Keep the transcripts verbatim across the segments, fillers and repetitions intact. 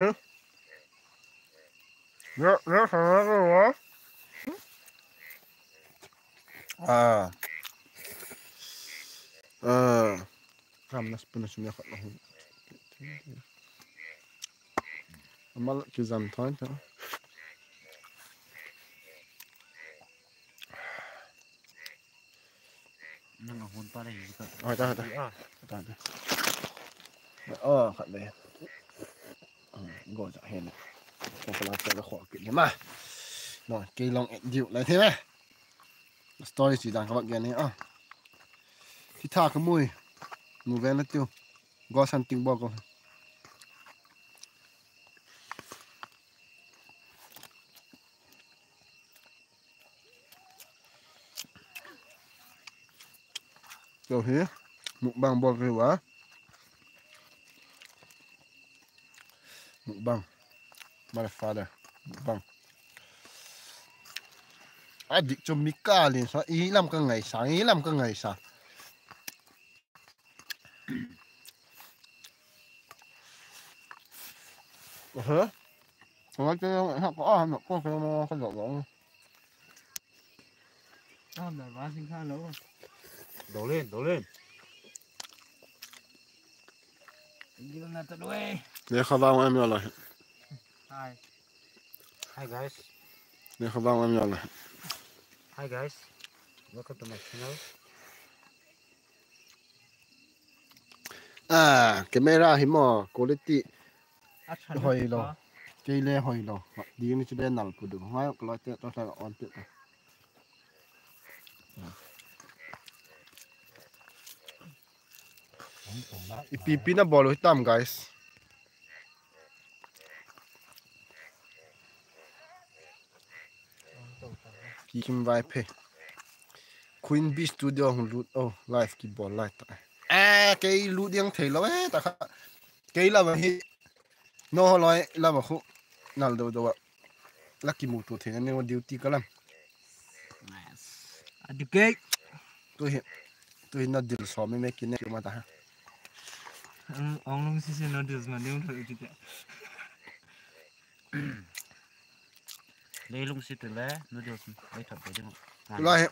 Hm? Ro, ro, ro, ro, ro. Ah. Ah. Kam na spoon na sum ya khat na hun. Amal kizam thoi ta. Nang a hun pa le hi ka. Hoi ta, hoi ta. Ah. Ta, ta. Oh, khat le. Go ja hen. Ko pala ka khol kit le ma. No, kei long et diu lai the ma. Story chi dan ka vak gen ni a. Thi tha ka mui. Mu ve na tiu. Go san ting bo ko. Chu hi mukbang bawl ka hi ua. Mukbang. Mother father. Mukbang. A dik chu mi ka lin sa, i lam ka ngaisa, i lam ka ngaisa. Aha. Ko te ha ko a no ko ko no ko lo lo. Tao da ba sing kha lo. Dole, dole. Gil na ta doi. Lekha vang em yo la. Hi. Hi guys. Lekha vang em yo la. Hi guys. Welcome to my channel. Ah, camera hi maw, quality. Hoi lo. Kei le hoi lo. Di ni chu le nal pu du. Ngai ka lo te to ta on te. I pi pi na bawl u tam, guys. Ki Kim Vaiphei. Queen Bee Studio hung lut o, live kibawl lai ta. Eh, kei lut diang thei lo e, ta kha. Kei la va hi. No ho loi la va khu. Nal do do va. La kimu tu thei ni duty ka lam. Nice. Adu kei. Tu hi. Tu hi na dil so me me kin ne ma ta ha. Ang, ang lung si si no dil ma ding tho ti te. Leilung si te le, noodles, ei thot pe ding. Tulai hi.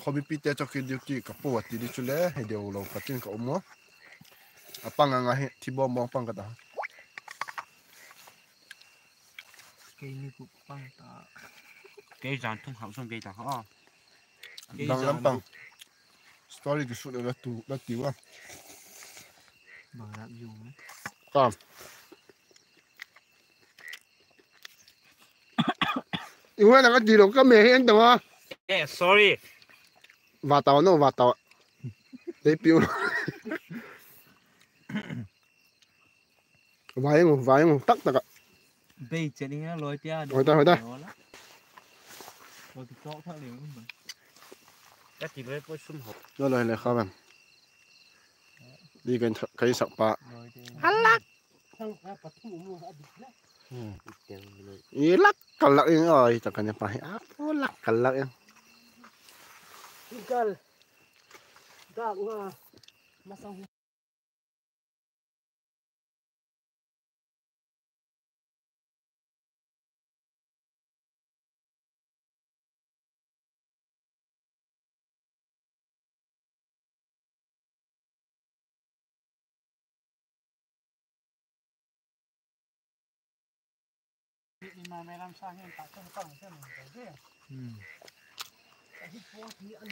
Hobby pi te chawk ki duty ka pu a ti di chu le, hi deu lo ka tin ka um a. A pang a nga hi, thi bawm bawm pang ka ta. Kei ni ku pang ta. Kei zan thum hau sung kei ta ha. Dang lam pang. Story ki shoot la tu, la ti wa. Bang rap yu. Ka. I hua na ka ti lo ka me hen ta wa. Eh, sorry. Va tau no, va tau. Dei piu. Vai ngu, vai ngu, tak tak a. Bei che ning a loi tia. Hoi ta, hoi ta. Loi ki chok thak le. Ka ti le poi sum ho. Lo loi le kha ban. Di kan kai sak pa. Alak. I lak kalak in oi, ta kan pa hi. Apu lak kalak in. Igal. Dak nga. Masang.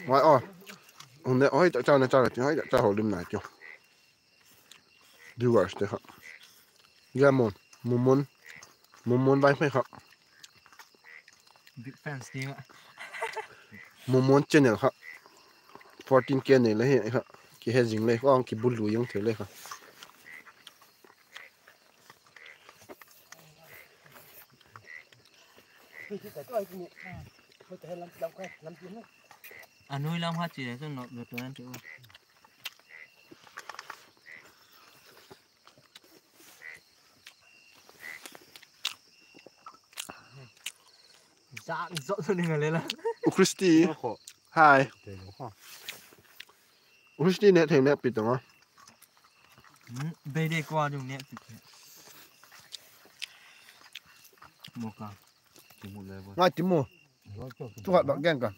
Mai o. Hun ne hoi ta cha na cha ti hoi ta cha ho lim na chu. Viewers te kha. Gamon, Mumon, Mumon Vaiphei kha. Big fans ni nga. Mumon channel kha. Fourteen K nei le hi kha. Ki he zing le kha, ki bul lu yang thei le kha. A nui lam kha chi le chun nok lo tuan ti u. Zak zot ni nga le la. U Christy. Hai. U Christy ne thei ne pi tang a. Bei dei kua dung ne ti. Mo ka. Ngai ti mu. Tu khat bak gen ka.